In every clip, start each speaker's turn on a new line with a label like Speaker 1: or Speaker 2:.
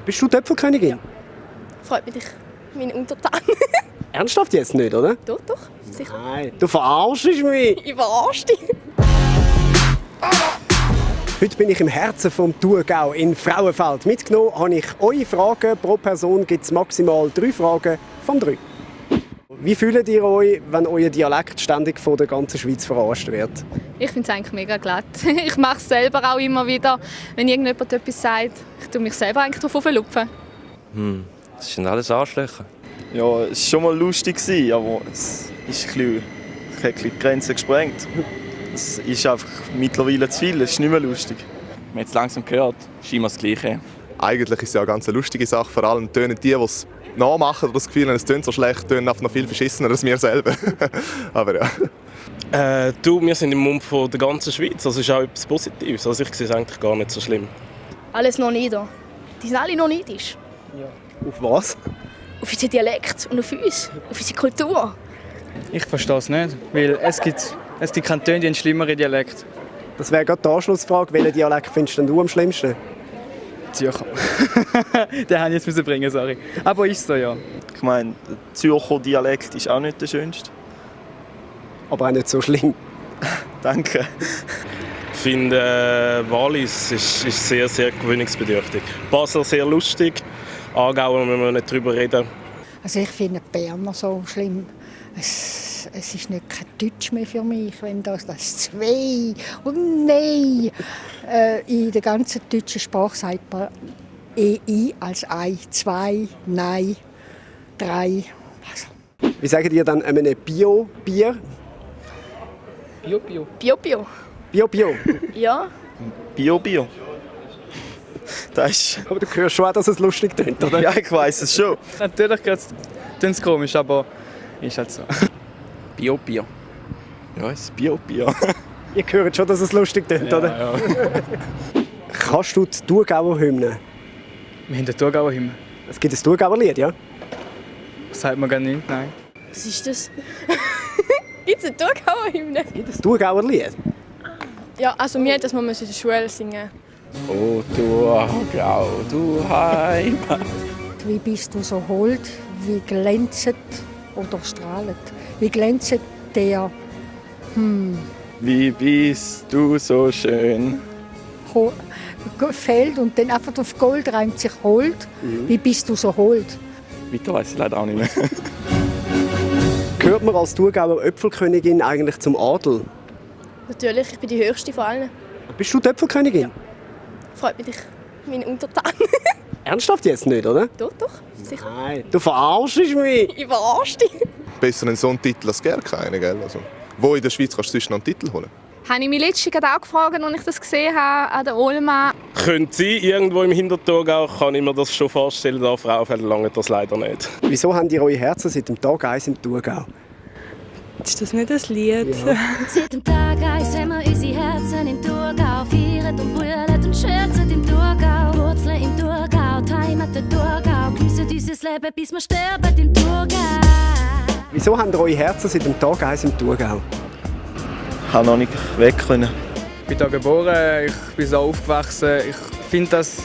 Speaker 1: Bist du Töpferkönigin?
Speaker 2: Freut mich, meine Untertan.
Speaker 1: Ernsthaft jetzt nicht, oder?
Speaker 2: Doch, sicher.
Speaker 1: Nein, du verarschst mich.
Speaker 2: Ich verarsche dich.
Speaker 1: Heute bin ich im Herzen vom Thurgau in Frauenfeld. Mitgenommen habe ich eure Fragen. Pro Person gibt es maximal 3 Fragen von 3. Wie fühlt ihr euch, wenn euer Dialekt ständig von der ganzen Schweiz verarscht wird?
Speaker 3: Ich finde es eigentlich mega glatt. Ich mache es selber auch immer wieder, wenn irgendjemand etwas sagt. Ich tue mich selber eigentlich darauf lupfen.
Speaker 4: Das sind alles Arschlöcher.
Speaker 5: Ja, es war schon mal lustig, aber es hat ein bisschen die Grenzen gesprengt. Es ist einfach mittlerweile zu viel, es ist nicht mehr lustig.
Speaker 4: Man hat es langsam gehört, es ist immer das Gleiche.
Speaker 6: Eigentlich ist es ja eine ganz lustige Sache. Vor allem tönen die es nachmachen oder das Gefühl haben, es tönt so schlecht, tönen einfach noch viel verschissener als wir selber. Aber ja.
Speaker 7: Wir sind im Mund von der ganzen Schweiz, das ist auch etwas Positives. Also ich sehe es eigentlich gar nicht so schlimm.
Speaker 2: Alles noch nieder. Die sind alle noch neidisch.
Speaker 1: Auf was?
Speaker 2: Auf unseren Dialekt und auf uns, auf unsere Kultur.
Speaker 8: Ich verstehe es nicht, weil es gibt Kantone, die einen schlimmeren Dialekt.
Speaker 1: Das wäre gerade die Anschlussfrage. Welchen Dialekt findest denn du am schlimmsten?
Speaker 8: Zürcher. Den habe ich jetzt bringen, sorry. Aber ist so, ja.
Speaker 5: Ich meine, der Zürcher Dialekt ist auch nicht der schönste.
Speaker 1: Aber auch nicht so schlimm.
Speaker 5: Danke.
Speaker 7: Ich finde, Wallis ist sehr, sehr gewöhnungsbedürftig. Basel sehr lustig, Aargau müssen wir nicht drüber reden.
Speaker 9: Also ich finde Berner so schlimm. Es ist nicht kein Deutsch mehr für mich, wenn das «zwei» und «nein». In der ganzen deutschen Sprache sagt man «ei» als «ei», «zwei», «nein», «drei». Also.
Speaker 1: Wie sagt ihr dann einem Bio-Bier?
Speaker 8: Bio.
Speaker 2: Bio.
Speaker 1: Bio-Bio.
Speaker 2: Ja.
Speaker 5: Bio. Das ist...
Speaker 1: Aber du hörst schon auch, dass es lustig tönt, oder?
Speaker 5: Ja, ich weiss es schon.
Speaker 8: Natürlich klingt es komisch, aber ist halt so.
Speaker 4: Bio.
Speaker 5: Ja, es ist Bio.
Speaker 1: Ihr hört schon, dass es lustig tönt, oder?
Speaker 8: Ja.
Speaker 1: Kannst du die Thurgauer Hymne?
Speaker 8: Wir haben den Thurgauer Hymne.
Speaker 1: Es gibt ein Thurgauer Lied, ja?
Speaker 8: Das sagt man gar nicht, nein.
Speaker 2: Was ist das? Gibt es eine Thurgauer-Hymne?
Speaker 1: Es gibt ein Thurgauer Lied.
Speaker 2: Ja, also wir hätten das mal in der Schule singen.
Speaker 4: Oh Thurgau, du Heimat.
Speaker 9: Wie bist du so hold, wie glänzet oder strahlet? Wie glänzet der
Speaker 5: Wie bist du so schön?
Speaker 9: Feld und dann einfach auf Gold reimt sich hold. Wie bist du so hold?
Speaker 5: Weiter weiss ich leider auch nicht mehr.
Speaker 1: Gehört man als Thurgauer Äpfelkönigin eigentlich zum Adel?
Speaker 2: Natürlich, ich bin die höchste von allen.
Speaker 1: Bist du die Äpfelkönigin?
Speaker 2: Freut mich, meine Untertan.
Speaker 1: Ernsthaft jetzt nicht, oder?
Speaker 2: Doch, sicher.
Speaker 1: Nein, du verarschst mich.
Speaker 2: Ich verarsche dich.
Speaker 6: Besser einen so einen Titel als gar keinen, gell? Also, wo in der Schweiz kannst du sonst noch einen Titel holen?
Speaker 3: Habe ich mich letztens auch gefragt, als ich das gesehen habe, an der Olma.
Speaker 7: Könnte sein, irgendwo im Hinterthurgau kann ich mir das schon vorstellen, da Frauenfeld lange das leider nicht.
Speaker 1: Wieso habt ihr eure Herzen seit dem Tag 1 im Thurgau?
Speaker 10: Ist das nicht das Lied?
Speaker 1: Ja.
Speaker 11: Seit dem Tag 1 haben wir unsere Herzen im Thurgau. Feiern und brüllen und scherzen im Thurgau. Wurzeln im Thurgau, die Heimat der Thurgau. Geniessen unser Leben, bis wir sterben im Thurgau.
Speaker 1: Wieso habt ihr eure Herzen seit dem Tag 1 im Thurgau?
Speaker 5: Ich konnte noch nicht weg können.
Speaker 8: Ich bin hier geboren, ich bin so aufgewachsen. Ich finde das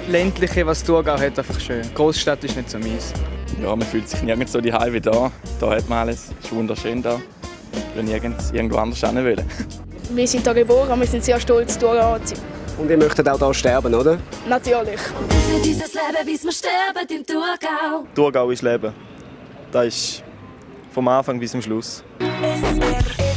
Speaker 8: Ländliche, was Thurgau hat, einfach schön. Die Großstadt ist nicht so meins.
Speaker 4: Ja, man fühlt sich nirgends so daheim wie da. Da hat man alles. Es ist wunderschön da. Ich will nirgends irgendwo anders hin wollen.
Speaker 2: Wir sind hier geboren und wir sind sehr stolz, Thurgau zu sein.
Speaker 1: Und ihr möchtet auch hier sterben, oder?
Speaker 2: Natürlich.
Speaker 11: Geniessen unser Leben, bis wir sterben im Thurgau.
Speaker 5: Thurgau ist Leben. Das ist vom Anfang bis zum Schluss.
Speaker 11: SRF